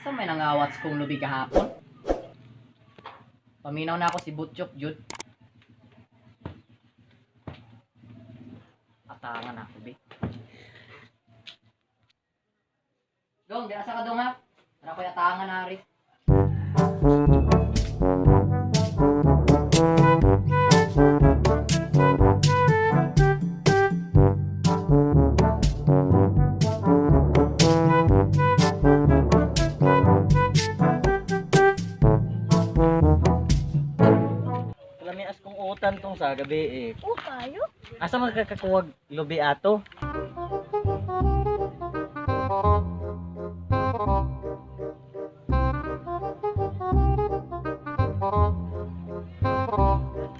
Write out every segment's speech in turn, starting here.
Sa may nangawat kong lubi kahapon? Paminaw na ako si Butchok, Jud. Atangan ako, bi. Dong, di asa ka dong ha? Tara ko'y atangan na, Ari. Kalamias kong utan tong sa gabi eh. Oh, kayo? Asa man ka kakuwag lubi ato?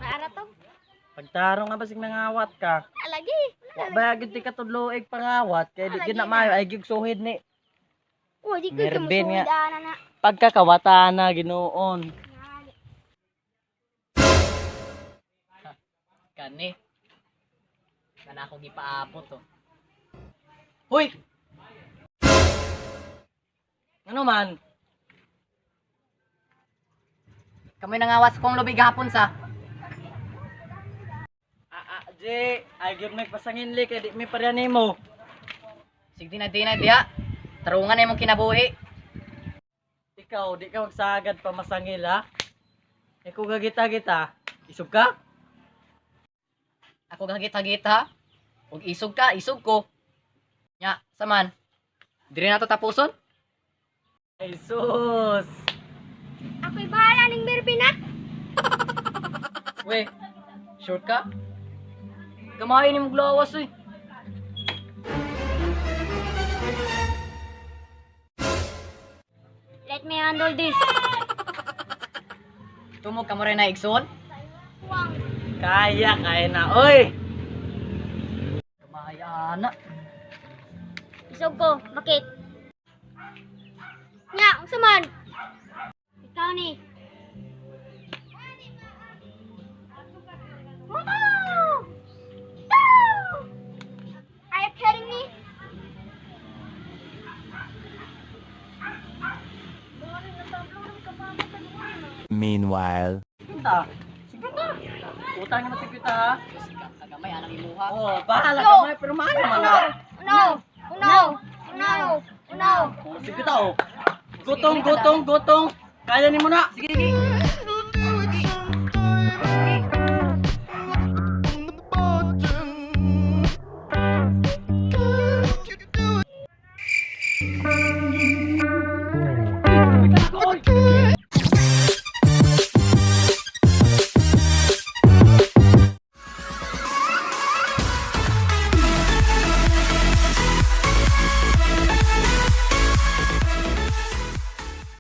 Maara to. Pagtarong nga basig nangawat ka. Alagi. Wa ba gyud ti katudloig pangawat kay di gyud na maayo ay gyud suhid ni. Oh, di ko Merbin nga. musuhid ana na. Pagkakawata na Ginoon. Kani. Kana akong gipaabot, oh. Hoy! Ano man? Kamoy nangawas kong lubi gahapon sa. Ah, ah, J, ay gyud may pasangin li kay di mi pareha nimo. Sige na di na diha. Tarungan na imong kinabuhi. Ikaw di ka magsagad pa masangil ha. Ikaw gagita-gita, isog ka? Ako gagit-hagit ha. Ug isog ka, isog ko. Nya, saman. Diri na to tapuson. Ay sus. Ako'y bahala ning Mervin ha. We, sure ka? Gamay ni mong lawas oy. Let me handle this. Tumog ka mo rin na igsoon. Wang. Kaya kaya na oy. Gamay ana. Isog ko. Bakit? Nya, unsa man? Ikaw ni. Woo! Woo! Are you kidding me? Meanwhile. Kita. Sige ta. Utang naman sa kita ha. Sikat ka gamay anang imuha. Oh, bahala Go. ka may pero maayo man na. Uno! Uno! Uno! Uno! Oh, sige ta oh. Gutong, gutong, gutong. Kaya nimo na. Sige, sige.